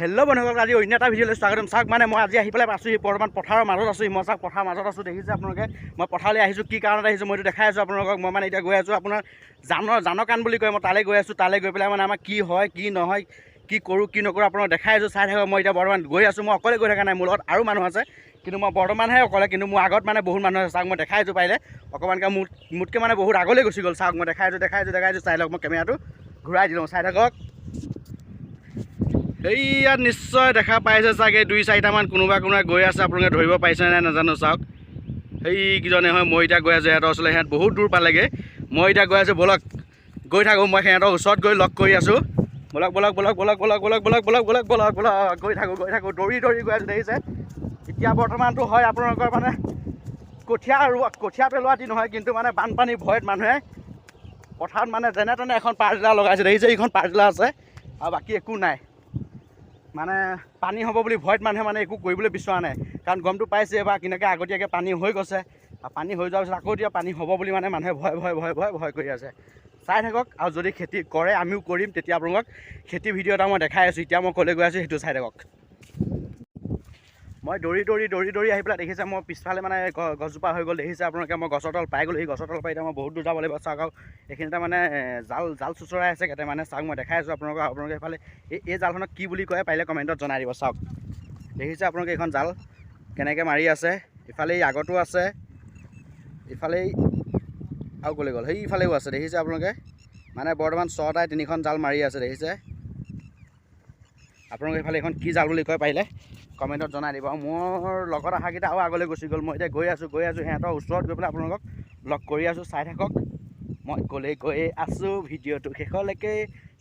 Hello' বন্ধুসকল, আজি অন্য এটা ভিডিঅ'লৈ স্বাগতম। চাওক, মানে মই আজি আহি পেলাই পাইছোঁহি, বৰ্তমান পথাৰৰ মাজত আছোঁহি। মই চাওক, পথাৰৰ মাজত আছোঁ, দেখিছে আপোনালোকে। মই পথাৰলৈ আহিছোঁ, কি কাৰণত আহিছোঁ মই এইটো দেখাই আছোঁ আপোনালোকক। মই মানে এতিয়া গৈ আছোঁ আপোনাৰ জানকাণ বুলি কয়, মই তালৈ গৈ আছোঁ। তালৈ গৈ পেলাই মানে আমাৰ কি হয় কি নহয়, কি কৰোঁ কি নকৰোঁ আপোনালোক দেখাই আছোঁ, চাই থাকক। মই এতিয়া বৰ্তমান গৈ আছোঁ, মই অকলে গৈ থকা নাই, মোৰ লগত আৰু মানুহ আছে, কিন্তু মই বৰ্তমানহে অকলে, কিন্তু মোৰ আগত মানে বহুত মানুহ আছে। চাওক, মই দেখাই আছোঁ, পাৰিলে অকণমানকৈ মোতকৈ মানে বহুত আগলৈ গুচি গ'ল। চাওক, মই দেখাই আছোঁ, দেখাই আছোঁ, দেখাই আছোঁ, চাই লওক। মই কেমেৰাটো ঘূৰাই দিলোঁ, চাই থাকক। এইয়াত নিশ্চয় দেখা পাইছে চাগে, দুই চাৰিটামান কোনোবা কোনোবা গৈ আছে, আপোনালোকে ধৰিব পাৰিছে নাই নাজানো। চাওক, সেইকেইজনে হয়। মই এতিয়া গৈ আছোঁ সিহঁতৰ ওচৰলৈ, সিহঁত বহুত দূৰ পালেগৈ। মই এতিয়া গৈ আছোঁ, ব'লক গৈ থাকোঁ। মই সিহঁতৰ ওচৰত গৈ লগ কৰি আছোঁ। ব'লক ব'লক ব'লক ব'লক ব'লক ব'লক ব'লক ব'লক ব'লক ব'লক ব'লক, গৈ থাকোঁ গৈ থাকোঁ, দৌৰি দৌৰি গৈ আছোঁ, দেখিছে। এতিয়া বৰ্তমানটো হয় আপোনালোকৰ মানে কঠীয়া ৰোৱা, কঠীয়া পেলোৱা দিন হয়, কিন্তু মানে বানপানীৰ ভয়ত মানুহে পথাৰত মানে যেনে তেনে এখন পাৰজিলা লগাইছে, দেখিছে। এইখন পাৰজিলা আছে আৰু বাকী একো নাই। মানে পানী হ'ব বুলি ভয়ত মানুহে মানে একো কৰিবলৈ বিচৰা নাই, কাৰণ গমটো পাইছে বা কেনেকৈ আগতীয়াকৈ পানী হৈ গৈছে। আৰু পানী হৈ যোৱাৰ পিছত আকৌ এতিয়া পানী হ'ব বুলি মানে মানুহে ভয় ভয় ভয় ভয় ভয় কৰি আছে। চাই থাকক, আৰু যদি খেতি কৰে আমিও কৰিম, তেতিয়া আপোনালোকক খেতি ভিডিঅ' এটা মই দেখাই আছোঁ। এতিয়া মই ক'লৈ গৈ আছোঁ সেইটো চাই থাকক। মই দৌৰি দৌৰি দৌৰি দৌৰি আহি পেলাই দেখিছে, মই পিছফালে মানে গছজোপা হৈ গ'ল, দেখিছে আপোনালোকে। মই গছৰ তল পাই গ'লোঁ, সেই গছৰ তলৰ পৰা এতিয়া মই বহুত দূৰ যাব লাগিব। চাওক, আৰু এইখিনিতে মানে জাল জাল চুচৰাই আছে কেইটামানে। চাওক, মই দেখাই আছোঁ আপোনালোকক। আপোনালোকে এইফালে এই জালখনক কি বুলি কয় পাৰিলে কমেণ্টত জনাই দিব। চাওক, দেখিছে আপোনালোকে এইখন জাল কেনেকৈ মাৰি আছে। ইফালে এই আগতো আছে, ইফালে আৰু ক'লৈ গ'ল, সেইফালেও আছে, দেখিছে আপোনালোকে। মানে বৰ্তমান ছটাই তিনিখন জাল মাৰি আছে, দেখিছে আপোনালোকে। এইফালে এইখন কি জাল বুলি কয় পাৰিলে কমেণ্টত জনাই দিব। মোৰ লগত অহাকেইটা আৰু আগলৈ গুচি গ'ল। মই এতিয়া গৈ আছোঁ, গৈ আছোঁ সিহঁতৰ ওচৰত গৈ পেলাই আপোনালোকক লগ কৰি আছোঁ, চাই থাকক। মই ক'লৈ গৈ আছোঁ ভিডিঅ'টো শেষলৈকে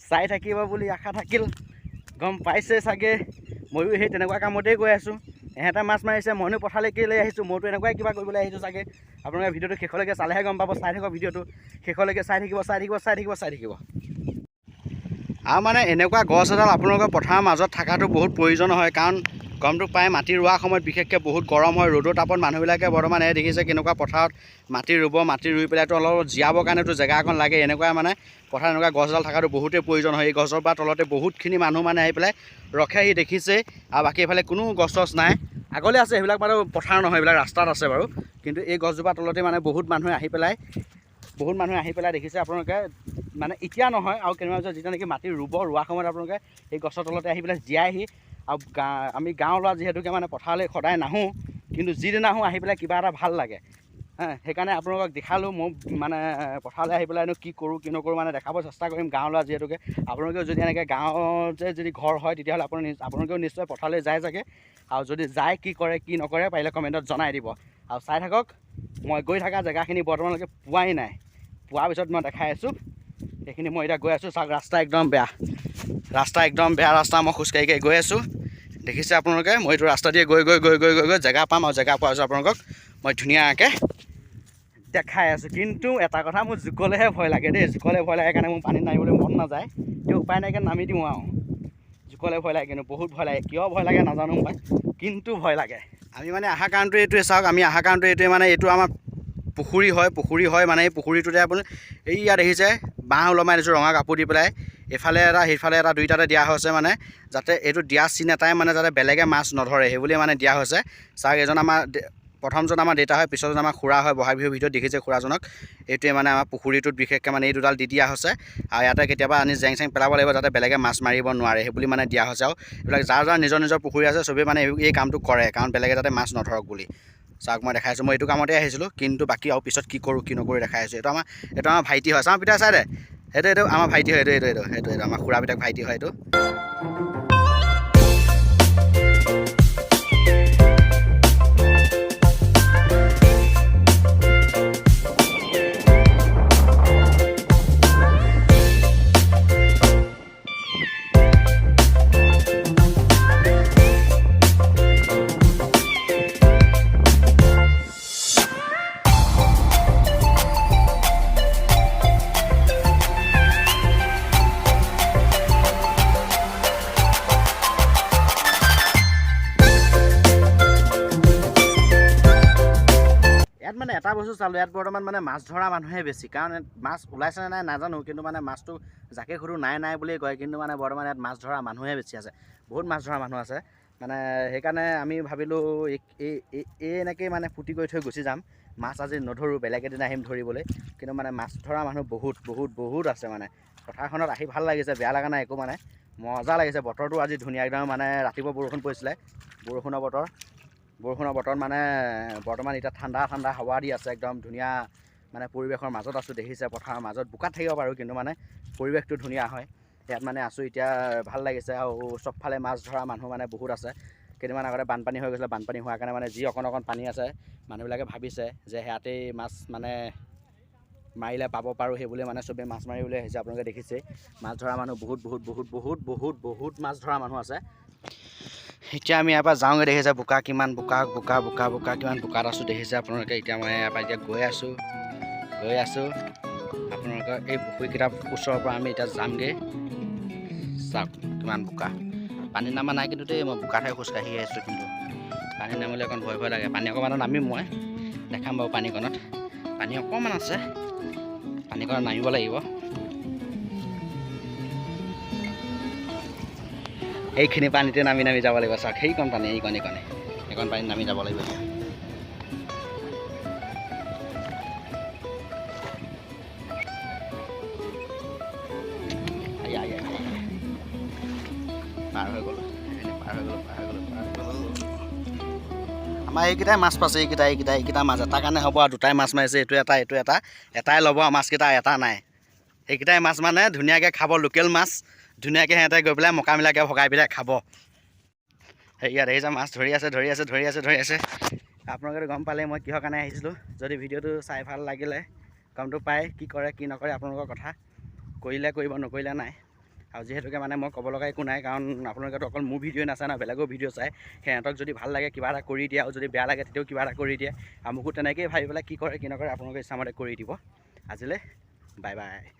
চাই থাকিব বুলি আশা থাকিল। গম পাইছে চাগে, ময়ো সেই তেনেকুৱা কামতেই গৈ আছোঁ। এহেঁতে মাছ মাৰিছে, মইনো পথাৰলৈ কেলৈ আহিছোঁ, মইতো এনেকুৱাই কিবা কৰিবলৈ আহিছোঁ চাগে। আপোনালোকে ভিডিঅ'টো শেষলৈকে চালেহে গম পাব। চাই থাকক ভিডিঅ'টো শেষলৈকে, চাই থাকিব, চাই থাকিব, চাই থাকিব, চাই থাকিব। আৰু মানে এনেকুৱা গছ এডাল আপোনালোকৰ পথাৰৰ মাজত থকাটো বহুত প্ৰয়োজন হয়, কাৰণ গমটো পাই মাটি ৰোৱাৰ সময়ত বিশেষকৈ বহুত গৰম হয়। ৰ'দৰ তাপত মানুহবিলাকে বৰ্তমান এই দেখিছে কেনেকুৱা পথাৰত মাটি ৰুব, মাটি ৰুই পেলাইতো অলপ জীয়াবৰ কাৰণেতো জেগা অকণ লাগে। এনেকুৱা মানে পথাৰত এনেকুৱা গছ এডাল থকাটো বহুতেই প্ৰয়োজন হয়। এই গছৰ পৰা তলতে বহুতখিনি মানুহ মানে আহি পেলাই ৰখেহি, দেখিছে। আৰু বাকী এইফালে কোনো গছ চছ নাই, আগলৈ আছে, সেইবিলাক বাৰু পথাৰ নহয়, সেইবিলাক ৰাস্তাত আছে বাৰু। কিন্তু এই গছজোপাৰ তলতে মানে বহুত মানুহে আহি পেলাই, বহুত মানুহে আহি পেলাই দেখিছে আপোনালোকে। মানে এতিয়া নহয় আৰু কেইদিনমান পিছত যেতিয়া নেকি মাটি ৰুব, ৰোৱাৰ সময়ত আপোনালোকে এই গছৰ তলতে আহি পেলাই জীয়াইহি। আৰু আমি গাঁৱৰ ল'ৰা যিহেতুকে মানে পথাৰলৈ সদায় নাহোঁ, কিন্তু যিদিনা আহোঁ আহি পেলাই কিবা এটা ভাল লাগে। সেইকাৰণে আপোনালোকক দেখালোঁ। মই মানে পথাৰলৈ আহি পেলাইনো কি কৰোঁ কি নকৰোঁ মানে দেখাব চেষ্টা কৰিম গাঁৱৰ ল'ৰা যিহেতুকে। আপোনালোকেও যদি এনেকৈ গাঁৱতে যদি ঘৰ হয় তেতিয়াহ'লে আপোনালোকেও নিশ্চয় পথাৰলৈ যায় চাগে। আৰু যদি যায় কি কৰে কি নকৰে পাৰিলে কমেণ্টত জনাই দিব। আৰু চাই থাকক, মই গৈ থকা জেগাখিনি বৰ্তমানলৈকে পোৱাই নাই, পোৱাৰ পিছত মই দেখাই আছোঁ। সেইখিনি মই এতিয়া গৈ আছোঁ। চাওক, ৰাস্তা একদম বেয়া, ৰাস্তা একদম বেয়া ৰাস্তা। মই খোজকাঢ়ি কাঢ়ি গৈ আছোঁ, দেখিছে আপোনালোকে। মই এইটো ৰাস্তা দিয়ে গৈ গৈ গৈ গৈ গৈ গৈ জেগা পাম, আৰু জেগা পোৱাৰ পিছত আপোনালোকক মই ধুনীয়াকৈ দেখাই আছোঁ। কিন্তু এটা কথা, মোৰ জোকলৈহে ভয় লাগে দেই, জোকলৈ ভয় লাগে কাৰণে মোৰ পানীত নামিবলৈ মন নাযায়। তেওঁ উপায় নাইকিয়া নামি দিওঁ আৰু। জোকলৈ ভয় লাগে, কিন্তু বহুত ভয় লাগে। কিয় ভয় লাগে নাজানো মই, কিন্তু ভয় লাগে। আমি মানে অহা কাৰণটো এইটোৱে, চাওক, আমি অহা কাৰণটো এইটোৱে, মানে এইটো আমাৰ পুখুৰী হয়, পুখুৰী হয় মানে এই পুখুৰীটোতে আপুনি এইয়া দেখিছে বাঁহ ওলমাই দিছোঁ ৰঙা কাপোৰ দি পেলাই, এইফালে এটা সেইফালে এটা দুইটাতে দিয়া হৈছে, মানে যাতে এইটো দিয়া চিন এটাই মানে যাতে বেলেগে মাছ নধৰে সেইবুলিয়ে মানে দিয়া হৈছে। চাওক, এজন আমাৰ প্ৰথমজন আমাৰ দেউতা হয়, পিছৰজন আমাৰ খুৰা হয়। বহাগ বিহুৰ ভিডিঅ'ত দেখিছে খুৰাজনক। এইটোৱে মানে আমাৰ পুখুৰীটোত বিশেষকৈ মানে এই দুডাল দি দিয়া হৈছে। আৰু ইয়াতে কেতিয়াবা আনি জেং চেং পেলাব লাগিব যাতে বেলেগে মাছ মাৰিব নোৱাৰে সেইবুলি মানে দিয়া হৈছে। আৰু এইবিলাক যাৰ যাৰ নিজৰ নিজৰ পুখুৰী আছে চবেই মানে এই কামটো কৰে, কাৰণ বেলেগে যাতে মাছ নধৰক বুলি। চাওক, মই দেখাই আছোঁ, মই এইটো কামতে আহিছিলোঁ, কিন্তু বাকী আৰু পিছত কি কৰোঁ কি নকৰোঁ দেখাই আছোঁ। এইটো আমাৰ ভাইটি হয়। চাওঁ পিতা চাই দে, সেইটো এইটো আমাৰ ভাইটি হয়, এইটো এইটো এইটো সেইটো এইটো আমাৰ খুৰা পিতাক ভাইটি হয় এইটো। বস্তু চালোঁ, ইয়াত বৰ্তমান মানে মাছ ধৰা মানুহে বেছি। কাৰণ মাছ ওলাইছে নে নাই নাজানো, কিন্তু মানে মাছটো যাকে সোধোঁ নাই নাই বুলিয়ে কয়। কিন্তু মানে বৰ্তমান ইয়াত মাছ ধৰা মানুহে বেছি আছে, বহুত মাছ ধৰা মানুহ আছে। মানে সেইকাৰণে আমি ভাবিলোঁ এই এনেকেই মানে ফুটি কৰি থৈ গুচি যাম, মাছ আজি নধৰোঁ, বেলেগ এদিন আহিম ধৰিবলৈ। কিন্তু মানে মাছ ধৰা মানুহ বহুত বহুত বহুত আছে। মানে পথাৰখনত আহি ভাল লাগিছে, বেয়া লগা নাই একো, মানে মজা লাগিছে। বতৰটো আজি ধুনীয়া একদম, মানে ৰাতিপুৱা বৰষুণ পৰিছিলে, বৰষুণৰ বতৰ, বৰষুণৰ বতৰত মানে বৰ্তমান এতিয়া ঠাণ্ডা ঠাণ্ডা হাৱা দি আছে, একদম ধুনীয়া মানে পৰিৱেশৰ মাজত আছোঁ। দেখিছে পথাৰৰ মাজত বোকাত থাকিব পাৰোঁ, কিন্তু মানে পৰিৱেশটো ধুনীয়া হয়। ইয়াত মানে আছোঁ এতিয়া, ভাল লাগিছে। আৰু চবফালে মাছ ধৰা মানুহ মানে বহুত আছে। কেইদিনমান আগতে বানপানী হৈ গৈছিলে, বানপানী হোৱাৰ কাৰণে মানে যি অকণ অকণ পানী আছে, মানুহবিলাকে ভাবিছে যে সেয়াতেই মাছ মানে মাৰিলে পাব পাৰোঁ, সেইবুলি মানে চবেই মাছ মাৰিবলৈ আহিছে। আপোনালোকে দেখিছেই মাছ ধৰা মানুহ বহুত বহুত বহুত বহুত বহুত বহুত মাছ ধৰা মানুহ আছে। এতিয়া আমি ইয়াৰ পৰা যাওঁগৈ। দেখিছে বোকা কিমান, বোকা বোকা বোকা বোকা কিমান বোকাত আছোঁ দেখিছে আপোনালোকে। এতিয়া মই ইয়াৰ পৰা এতিয়া গৈ আছোঁ, গৈ আছোঁ। আপোনালোকৰ এই পুখুৰীকেইটাৰ ওচৰৰ পৰা আমি এতিয়া যামগৈ। চাওক কিমান বোকা, পানী নামা নাই কিন্তু দেই, মই বোকাতহে খোজকাঢ়ি আছোঁ। কিন্তু পানী নামিলে অকণ ভয় ভয় লাগে। পানী অকণমানত নামিম মই, দেখাম বাৰু। পানীকণত পানী অকণমান আছে, পানীকণত নামিব লাগিব। এইখিনি পানীতে নামি নামি যাব লাগিব। চাওক সেইকণ পানী, এইকণ এইকণ এইকণ পানীত নামি যাব লাগিব এতিয়া। পাৰ হৈ গ'লোঁ, পাৰ হৈ গ'লোঁ, পাৰ হৈ গ'লোঁ, পাৰ হৈ গ'লোঁ। আমাৰ এইকেইটাই মাছ পাইছে, এইকেইটা এইকেইটা এইকেইটা মাছ এটাৰ কাৰণে হ'ব আৰু দুটাই মাছ মাৰিছে, এইটো এটা এইটো এটা, এটাই ল'ব আৰু মাছকেইটা, এটা নাই। সেইকেইটাই মাছ মানে ধুনীয়াকৈ খাব, লোকেল মাছ ধুনীয়াকৈ সিহঁতে গৈ পেলাই মকামিলাকৈ ভগাই পেলাই খাব। ইয়াত দেখিছে মাছ ধৰি আছে, ধৰি আছে, ধৰি আছে, ধৰি আছে। আপোনালোকেতো গম পালে মই কিহৰ কাৰণে আহিছিলোঁ। যদি ভিডিঅ'টো চাই ভাল লাগিলে গমটো পায় কি কৰে কি নকৰে আপোনালোকৰ কথা, কৰিলে কৰিব, নকৰিলে নাই। আৰু যিহেতুকে মানে মই ক'ব লগা একো নাই, কাৰণ আপোনালোকেতো অকল মোৰ ভিডিঅ' নাচায় না, বেলেগো ভিডিঅ' চায়। সিহঁতক যদি ভাল লাগে কিবা এটা কৰি দিয়ে, আৰু যদি বেয়া লাগে তেতিয়াও কিবা এটা কৰি দিয়ে। আৰু মোকো তেনেকৈয়ে ভাবি পেলাই কি কৰে কি নকৰে আপোনালোকে ইচ্ছামতে কৰি দিব। আজিলৈ বাই বাই।